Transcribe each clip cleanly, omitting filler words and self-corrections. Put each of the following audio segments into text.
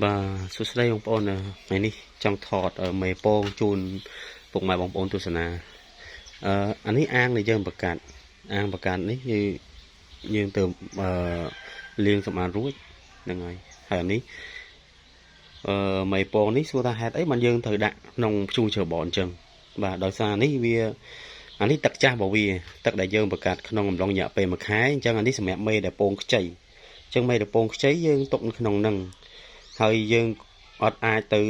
បាទសួស្តីបងប្អូនថ្ងៃនេះចង់ថតមេពងជូនពុកម៉ែបងប្អូនទស្សនាអឺអានេះអាងដែលយើងបង្កាត់អាងបង្កាត់នេះគឺយើងទៅអឺលាងសម្អាតរួចហ្នឹងហើយហើយអានេះអឺមេពងនេះសួរថាហេតុអីបានយើងត្រូវដាក់ក្នុងព្យួរជ្រើបអញ្ចឹងបាទដោយសារនេះវាអានេះទឹកចាស់របស់វាទឹកដែលយើងបង្កាត់ក្នុងអំឡុងរយៈពេល1ខែអញ្ចឹងអានេះសម្រាប់មេដែលពងខ្ចីអញ្ចឹងមេដែលពងខ្ចីយើងទុកនៅក្នុងហ្នឹងហើយយើងអត់អាចទៅ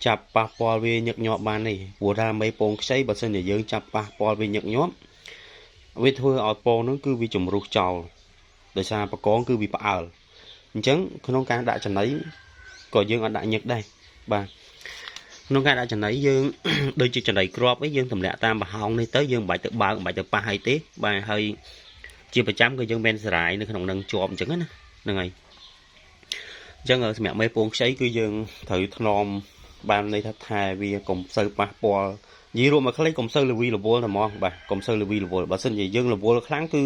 ចាប់ប៉ះពាល់វាញឹកញាប់បានទេព្រោះថាមេពងខ្ចីបើសិនជាយើងចាប់ប៉ះពាល់វាញឹកញាប់វាធ្វើឲ្យពងហ្នឹងគឺវាជំរុះចោលដោយសារបកងគឺវាផ្អើលអញ្ចឹងក្នុងការដាក់ចំណីក៏យើងអត់ដាក់ញឹកដែរបាទក្នុងការដាក់ចំណីយើង ដូចជាចំណីគ្រាប់អីយើងទម្លាក់តាមប្រហោងនេះទៅយើងមិនបាច់ទៅបើកមិនបាច់ទៅប៉ះអីទេបាទហើយជាប្រចាំក៏យើងមានសរាយនៅក្នុងនឹងជាប់អញ្ចឹងណាហ្នឹងហើយអញ្ចឹងសម្រាប់មេពងខ្ចីគឺយើងត្រូវថ្នមបានន័យថាថែវាកុំសូវប៉ះពាល់និយាយរួមមកខ្លីកុំសូវលវីលវល់តែហ្មងបាទកុំសូវលវីលវល់បើសិនជាយើងលវល់ខ្លាំងគឺ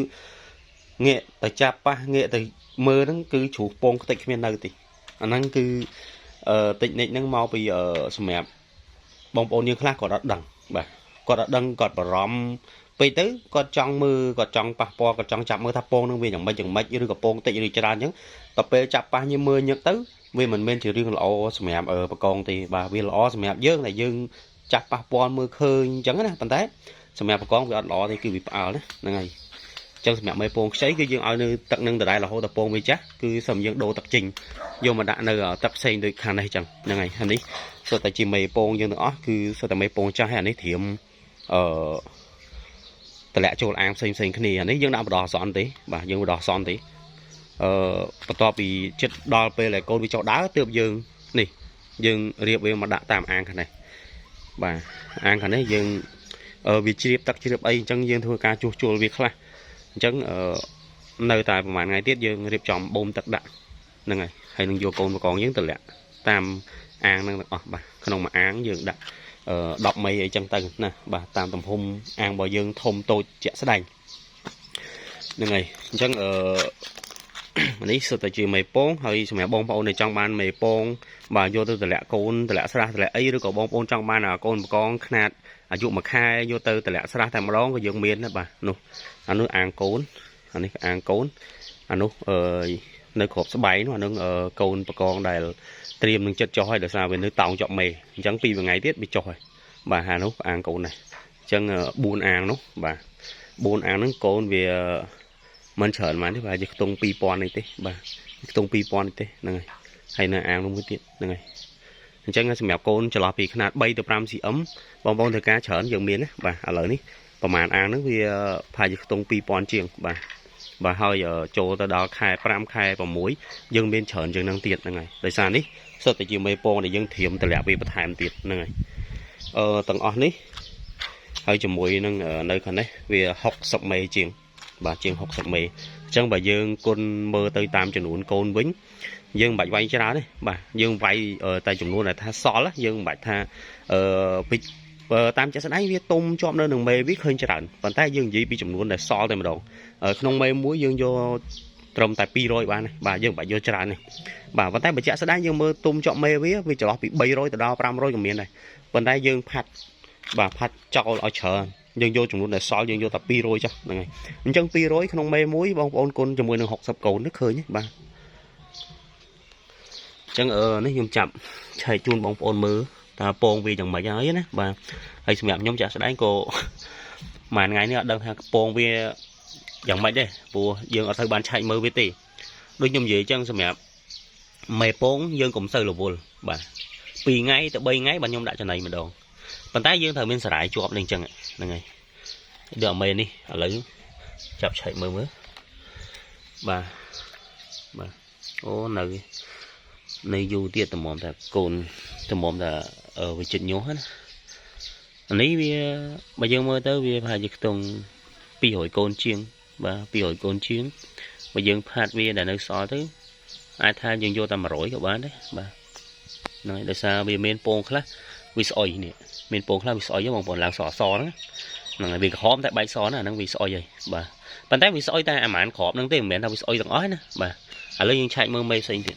ងាកទៅចាប់ប៉ះងាកទៅមើលហ្នឹងគឺជ្រុះពងខ្ទេចគ្មាននៅទេអាហ្នឹងគឺអឺតិចនិចហ្នឹងមកពីសម្រាប់បងប្អូនយើងខ្លះគាត់អត់ដឹងបាទគាត់អត់ដឹងគាត់បារម្ភពេកទៅគាត់ចង់មើលគាត់ចង់ប៉ះពាល់គាត់ចង់ចាប់មើលថាពងនឹងវាយ៉ាងម៉េចយ៉ាងម៉េចឬក៏ពងតិចឬច្រើនអញ្ចឹងដល់ពេលចាប់ប៉ះញើមើលញឹកទៅវាមិនមែនជារឿងល្អសម្រាប់បកងទេបាទវាល្អសម្រាប់យើងដែលយើងចាប់ប៉ះពាល់មើលឃើញអញ្ចឹងណាប៉ុន្តែសម្រាប់បកងវាអត់ល្អទេគឺវាផ្អើលណាហ្នឹងហើយចឹងសម្រាប់មេពងខ្ចីគឺយើងឲ្យនៅទឹកនឹងដដែលរហូតដល់ពងវាចាស់គឺសូមយើងដូរទឹកចេញយកមកដាក់នៅទឹកផ្សេងដូចខាងនេះចឹងហ្នឹងហើយអានេះសុទ្ធតែជាមេពងយើងទាំងអស់គឺសុទ្ធតែមេពងចាស់ហើយអានេះត្រៀមអឺតម្លាក់ចូលអាងផ្សេងផ្សេងគ្នាអានេះយើងដាក់បដោះអសន្នទេបាទយើងបដោះអសន្នទេអឺបន្ទាប់ពីចិត្តដល់ពេលដែលកូនវាចុះដើរទើបយើងនេះយើងរៀបវាមកដាក់តាមអាងខាងនេះបាទអាងខាងនេះយើងវាជ្រាបទឹកជ្រាបអីអញ្ចឹងយើងធ្វើការជួសជុលវាខ្លះអញ្ចឹងអឺនៅតែប្រហែលថ្ងៃទៀតយើងរៀបចំបូមទឹកដាក់ហ្នឹងហើយហើយនឹងយកកូនបកងយើងតម្លាក់តាមអាងហ្នឹងទាំងអស់បាទក្នុងមួយអាងយើងដាក់អឺ10មីអីចឹងទៅណាបាទតាមទំហំអាងរបស់យើងធំតូចជាក់ស្ដែងហ្នឹងហើយអញ្ចឹងអឺ នេះសុទ្ធតែជាមេពងហើយសម្រាប់បងប្អូនដែលចង់បានមេពងបាទយកទៅតម្លាក់កូនតម្លាក់ស្រះតម្លាក់អីឬក៏បងប្អូនចង់បានកូនបកងខ្នាតអាយុ1ខែយកទៅតម្លាក់ស្រះតែម្ដងក៏យើងមានដែរបាទនោះអានោះអាងកូនអានេះអាងកូនអានោះអឺនៅក្របស្បែកនោះអានឹងកូនបកងដែលត្រៀមនឹងចិត្តចុះហើយដោយសារវានៅតោងចប់មេអញ្ចឹងពីមួយថ្ងៃទៀតវាចុះហើយបាទអានោះអាងកូននេះអញ្ចឹង4អាងនោះបាទ4អាងហ្នឹងកូនវាមិនច្រើនប៉ុន្មានទេបាទជាខ្ទង់2000នេះទេបាទខ្ទង់2000នេះទេហ្នឹងហើយហើយនៅអាងនោះមួយទៀតហ្នឹងហើយអញ្ចឹងសម្រាប់កូនចន្លោះពីខ្នាត3ទៅ5 cm បងប្អូនត្រូវការច្រើនយើងមានណាបាទឥឡូវនេះប្រហែលអាងហ្នឹងវាប្រហែលជាខ្ទង់2000ជាងបាទបាទហើយចូលទៅដល់ខែ5ខែ6យើងមានច្រើនជាងហ្នឹងទៀតហ្នឹងហើយដោយសារនេះសុទ្ធតែជាមេពងដែលយើងត្រៀមតម្លាក់វាបន្ថែមទៀតហ្នឹងហើយអឺទាំងអស់នេះហើយជាមួយនឹងនៅខាងនេះវា60មេជាងបាទជាង60មេអញ្ចឹងបើយើងគុណមើលទៅតាមចំនួនកូនវិញយើងមិនបាច់វាយច្រើនទេបាទយើងវាយតែចំនួនដែលថាសល់យើងមិនបាច់ថាអឺពីតាមជាក់ស្ដែងវាទុំជាប់នៅនឹងមេវាឃើញច្រើនប៉ុន្តែយើងនិយាយពីចំនួនដែលសល់តែម្ដងក្នុងមេមួយយើងយកត្រឹមតែ200បានបាទយើងមិនបាច់យកច្រើនទេបាទប៉ុន្តែបើជាក់ស្ដែងយើងមើលទុំជាប់មេវាវាចន្លោះពី300ទៅដល់500ក៏មានដែរប៉ុន្តែយើងផាត់បាទផាត់ចោលឲ្យច្រើនយើងយកចំនួនដែលសល់យើងយកតែ200ចុះហ្នឹងហើយអញ្ចឹង200ក្នុងមេមួយបងប្អូនគុណជាមួយនឹង60កូននេះឃើញទេបាទអញ្ចឹងអឺនេះខ្ញុំចាប់ឆែកជូនបងប្អូនមើលតើពងវាយ៉ាងម៉េចហើយណាបាទហើយសម្រាប់ខ្ញុំចាក់ស្ដែងក៏មួយថ្ងៃនេះអត់ដឹងថាពងវាយ៉ាងម៉េចទេព្រោះយើងអត់ត្រូវបានឆែកមើលវាទេដូចខ្ញុំនិយាយអញ្ចឹងសម្រាប់មេពងយើងកុំសូវរវល់បាទ2ថ្ងៃទៅ3ថ្ងៃបាទខ្ញុំដាក់ចំណីម្ដងប៉ុន្តែយើងត្រូវមានសរាយជាប់នេះអញ្ចឹងហ្នឹងហើយដូចអាមេនេះឥឡូវចាប់ឆែកមើលមើលបាទបាទអូនៅនៅយូរទៀតតម្រាំតែកូនតម្រាំតែវាចិត្តញាស់ណាអានេះវាបើយើងមើលទៅវាប្រហែលជាខ្ទង់200កូនជាងបាទ200កូនជាងបើយើងផាត់វាដែលនៅសល់ទៅអាចថាយើងយកតែ100ក៏បានដែរបាទហ្នឹងហើយដោយសារវាមានពងខ្លះវាស្អុយនេះមានពងខ្លះវាស្អុយបងប្អូនឡើងសអសហ្នឹងហ្នឹងហើយវាក្រហមតែបែកសណាហ្នឹងវាស្អុយហើយបាទប៉ុន្តែវាស្អុយតែអាម៉ានក្របហ្នឹងទេមិនមែនថាវាស្អុយទាំងអស់ណាបាទឥឡូវយើងឆែកមើលមេផ្សេងទៀត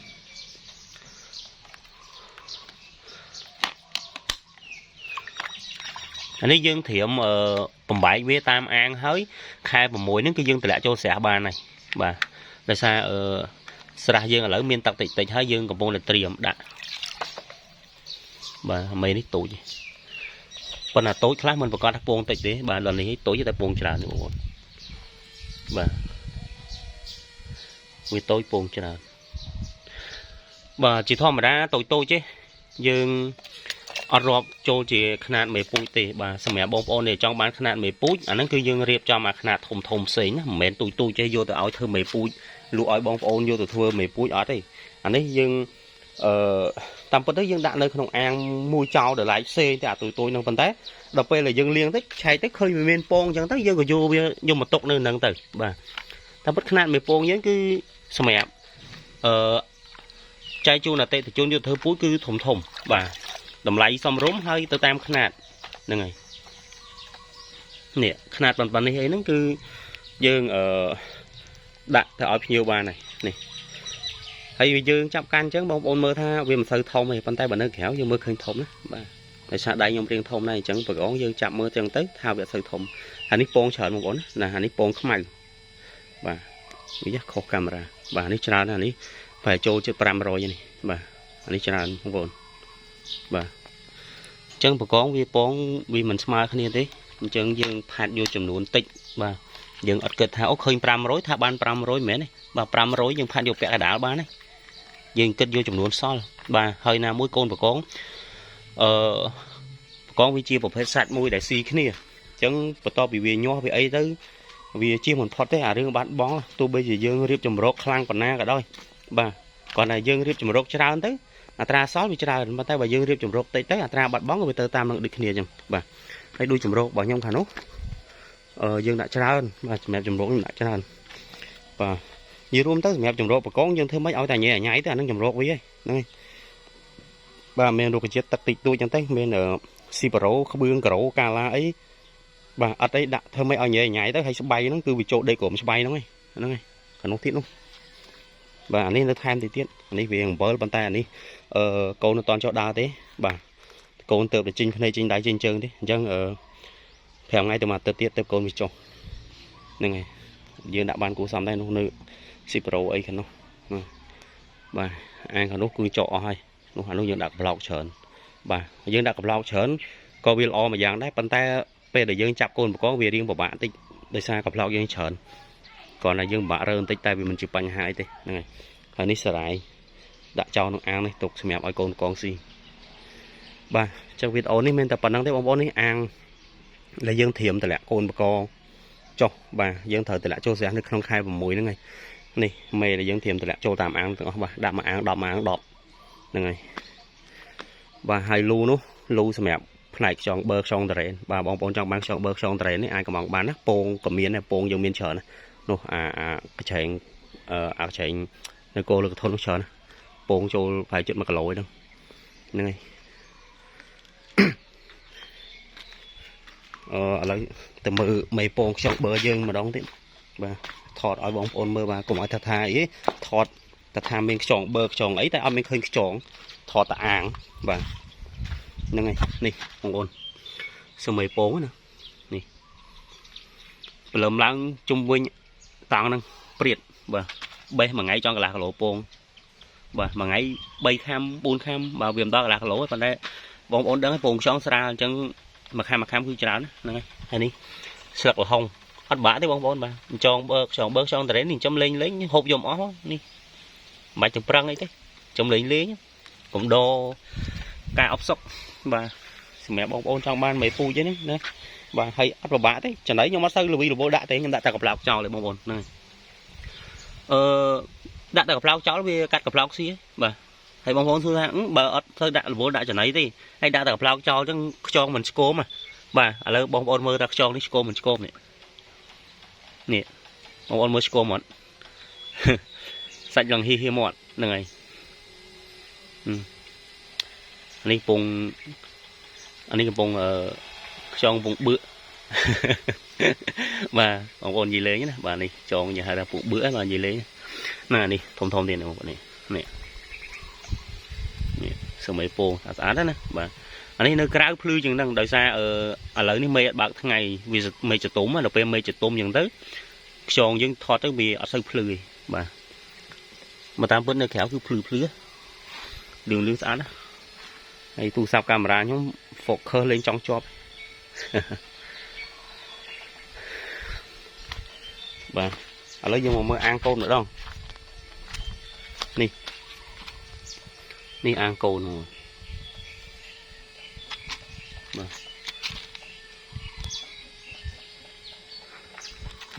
អានេះយើងត្រៀមបំបែកវាតាមអាងហើយខែ6ហ្នឹងគឺយើងតម្លាក់ចូលស្រះបានហើយបាទដោយសារអឺស្រះយើងឥឡូវមានទឹកតិចតិចហើយយើងកំពុងតែត្រៀមដាក់បាទមេនេះតូចប៉ុន្តែតូចខ្លះមិនប្រកាសថាពងតិចទេបាទដល់នេះតូចតែពងច្រើននេះបងប្អូនបាទវាតូចពងច្រើនបាទជាធម្មតាតូចតូចទេយើងអត់រាប់ចូលជាខ្នាតមេពូជទេបាទសម្រាប់បងប្អូនដែលចង់បានខ្នាតមេពូជអាហ្នឹងគឺយើងរៀបចំអាខ្នាតធំធំផ្សេងណាមិនមែនទូចទូចទេយកទៅឲ្យធ្វើមេពូជលក់ឲ្យបងប្អូនយកទៅធ្វើមេពូជអត់ទេអានេះយើងអឺតាមពិតទៅយើងដាក់នៅក្នុងអាងមួយចោលដល់ឡែកផ្សេងតែអាទូចទូចហ្នឹងប៉ុន្តែដល់ពេលដែលយើងលាងទៅឆែកទៅឃើញវាមានពងអញ្ចឹងទៅយើងក៏យកវាយកមកទុកនៅហ្នឹងទៅបាទតាមពិតខ្នាតមេពងយើងគឺសម្រាប់អឺចែកជូនអតិថិជនយកធ្វើពូជគឺធំធំបាទតម្លៃសមរម្យហើយទៅតាមខ្នាតហ្នឹងហើយនេះខ្នាតប៉ុណ្ណេះអីហ្នឹងគឺយើងអឺដាក់ទៅឲ្យភ្ញៀវបានហើយនេះហើយយើងចាប់កាន់អញ្ចឹងបងប្អូនមើលថាវាមិនសូវធំទេប៉ុន្តែបើនៅក្រៅយើងមើលឃើញធំណាបាទដោយសារដៃខ្ញុំរៀងធំដែរអញ្ចឹងប្រកងយើងចាប់មើលចឹងទៅថាវាអត់សូវធំអានេះពងច្រើនបងប្អូនណាអានេះពងខ្មៅបាទវាខុសកាមេរ៉ាបាទនេះច្រើនណាស់នេះប្រហែលចូលជិត500នេះបាទអានេះច្រើនបងប្អូនបាទអញ្ចឹងប្រកងវាពងវាមិនស្មើគ្នាទេអញ្ចឹងយើងផាត់យកចំនួនតិចបាទយើងអត់គិតថាអូឃើញ500ថាបាន500មែនទេបាទ500យើងផាត់យកពាក់កណ្ដាលបានទេយើងគិតយកចំនួនសល់បាទហើយណាមួយកូនប្រកងអឺប្រកងវាជាប្រភេទសត្វមួយដែលស៊ីគ្នាអញ្ចឹងបន្ទាប់ពីវាញាស់វាអីទៅវាជៀសមិនផុតទេអារឿងបាត់បង់ទោះបីជាយើងរៀបចម្រោកខ្លាំងប៉ុណ្ណាក៏ដោយបាទគ្រាន់តែយើងរៀបចម្រោកច្រើនទៅអត្រាសល់វាច្រើនប៉ុន្តែបើយើងរៀបចម្រោកតិចទៅអត្រាបាត់បង់ក៏វាទៅតាមនឹងដូចគ្នាអញ្ចឹងបាទហើយដូចចម្រោករបស់ខ្ញុំខាងនោះអឺយើងដាក់ច្រើនបាទសម្រាប់ចម្រោកខ្ញុំដាក់ច្រើនបាទនិយាយរួមទៅសម្រាប់ចម្រោកបកងយើងធ្វើម៉េចឲ្យតែញ៉ៃញ៉ៃទៅអានឹងចម្រោកវាហ្នឹងហើយបាទមានរុក្ខជាតិទឹកតិចតួចអញ្ចឹងទៅមានស៊ីប៉ារ៉ូក្បឿងការ៉ូកាឡាអីបាទអត់អីដាក់ធ្វើម៉េចឲ្យញ៉ៃញ៉ៃទៅហើយស្បៃហ្នឹងគឺវាចូលដេកក្រុមស្បៃហ្នឹងហ្នឹងហើយខាងនោះទៀតនោះបាទអានេះនៅថែមតិចទៀតអានេះវាអំបិលប៉ុន្តែអានេះអឺកូននៅតន់ចុះដើរទេបាទកូនទៅតែចេញភ្នែកចេញដៃចេញជើងទេអញ្ចឹងអឺ5ថ្ងៃទៅមួយអាទិត្យទៀតទៅកូនវាចុះហ្នឹងហើយយើងដាក់បានគូសំដែរនោះនៅស៊ីប្រូអីខាងនោះបាទអាខាងនោះគឺចុះអស់ហើយនោះអានោះយើងដាក់ប្លុកច្រើនបាទយើងដាក់ប្លុកច្រើនក៏វាល្អមួយយ៉ាងដែរប៉ុន្តែពេលដែលយើងចាប់កូនបកងវារៀងពិបាកបន្តិចដោយសារកប្លុកយើងច្រើនគ្រាន់តែយើងពិបាករើបន្តិចតែវាមិនជាបញ្ហាអីទេហ្នឹងហើយហើយនេះសារាយដាក់ចោលក្នុងអាងនេះទុកសម្រាប់ឲ្យកូនកងស៊ីបាទចឹងវីដេអូនេះមានតែប៉ុណ្្នឹងទេបងប្អូននេះអាងដែលយើងត្រៀមតម្លាក់កូនបកងចុះបាទយើងត្រូវតម្លាក់ចូលស្រះនៅក្នុងខែ6ហ្នឹងហើយនេះមេដែលយើងត្រៀមតម្លាក់ចូលតាមអាងទាំងអស់បាទដាក់មួយអាង10មួយអាង10ហ្នឹងហើយបាទហើយលូនោះលូសម្រាប់ផ្នែកខ្យងបឺខ្យងតរ៉េនបាទបងប្អូនចង់បានខ្យងបឺខ្យងតរ៉េននេះអាចកំងបានណាពងក៏មានដែរពងយើងមានច្រើនណានោះអាអាកច្រែងអាកច្រែងនៅគោលើកធននោះច្រើនណាពងចូលប្រហែលជិត1គីឡូហ្នឹងហ្នឹងហើយអឺឥឡូវទៅមើលមេពងខ្យងបឺយើងម្ដងទៀតបាទថតឲ្យបងប្អូនមើលបាទកុំឲ្យថាថាអីថតតែថាមានខ្យងបឺខ្យងអីតែអត់មានឃើញខ្យងថតតែអាងបាទហ្នឹងហើយនេះបងប្អូនសមេពងណានេះព្រលឹមឡើងជុំវិញតង់ហ្នឹងព្រាតបាទបេះមួយថ្ងៃចង់កន្លះគីឡូពងបាទមួយថ្ងៃ3ខាំ4ខាំបាទវាមិនដល់កន្លះគីឡូទេប៉ុន្តែបងប្អូនដឹងហើយពងខ្យងស្រាលអញ្ចឹងមួយខាំមួយខាំគឺច្រើនហ្នឹងហើយហើយនេះស្លឹកល្ហុងអត់បាក់ទេបងប្អូនបាទចងបើខ្យងបើខ្យងតរ៉េននេះចំលេងលេងហូបយកអស់នេះមិនបាច់ទៅប្រឹងអីទេចំលេងលេងកុំដការអបសុកបាទសម្រាប់បងប្អូនចង់បានមេពូជនេះណាបាទហើយអត់ពិបាកទេចំណៃខ្ញុំអត់សូវលវីលវល់ដាក់ទេខ្ញុំដាក់តែកប្លោកចោលទេបងប្អូនហ្នឹងអឺដាក់តែកប្លោកចោលវាកាត់កប្លោកស៊ីបាទហើយបងប្អូនសួរថាបើអត់ធ្វើដាក់លវល់ដាក់ចំណៃទេហើយដាក់តែកប្លោកចោលអញ្ចឹងខ្យងមិនឆ្គមបាទឥឡូវបងប្អូនមើលថាខ្យងនេះឆ្គមមិនឆ្គមនេះនេះបងប្អូនមើលឆ្គមអត់សាច់ឡើងហ៊ីហ៊ីមាត់ហ្នឹងហើយនេះពងអានេះកំពុងអឺខ្យងកំពុងបឿកបាទបងប្អូននិយាយលេងណាបាទនេះចងនិយាយហៅថាពួកបឿកបាទនិយាយលេងណានេះធំធំទៀតបងប្អូននេះនេះនេះ សម័យពងស្អាតណាបាទអានេះនៅក្រៅភ្លឺជាងហ្នឹងដោយសារអឺឥឡូវនេះមេឃអត់បើកថ្ងៃវាមេឃចតុំដល់ពេលមេឃចតុំអញ្ចឹងទៅខ្យងយើងថតទៅវាអត់សូវភ្លឺទេបាទមកតាមពិតនៅក្រៅគឺភ្លឺភ្លឺលឿងលឿងស្អាតណាហើយទូរស័ព្ទកាមេរ៉ាខ្ញុំ focus លេងចង់ជាប់ បាទឥឡូវយើងមកមើលអាងកូនម្ដងនេះនេះអាងកូនហ្នឹងបាទ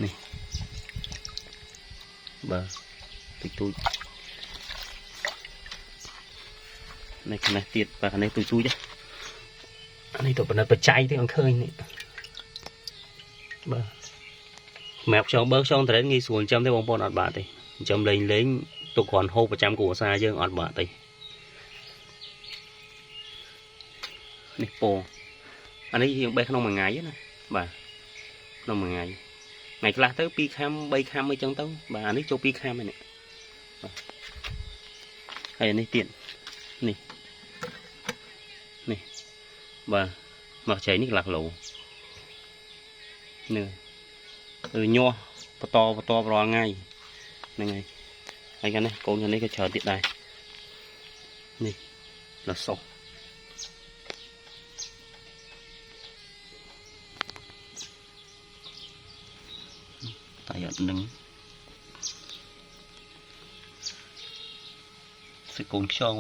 នេះបាទតិចតួចនេះខាងនេះទៀតបាទខាងនេះទូចទូចអានេះទៅបណិតបច្ច័យទេអង្ឃើញនេះបាទសម្រាប់ខ្យងបើខ្យងត្រេនងាយស្រួលចិញ្ចឹមទេបងប្អូនអត់បាក់ទេចិញ្ចឹមលេងលេងទុកគ្រាន់ហូបប្រចាំគ្រួសារយើងអត់បាក់ទេនេះពងអានេះយើងបេះក្នុងមួយថ្ងៃណាបាទក្នុងមួយថ្ងៃថ្ងៃខ្លះទៅ2ខាំ3ខាំអីចឹងទៅបាទអានេះចូល2ខាំហ្នឹងបាទហើយអានេះទៀតនេះនេះបាទមកចៃនេះកន្លះគីឡូនេះគឺញាស់បន្តបន្តរាល់ថ្ងៃហ្នឹងហើយហើយកាលនេះកូនកាលនេះក៏ច្រើនទៀតដែរនេះលសោះតែអត់នឹងសិកូនខ្យង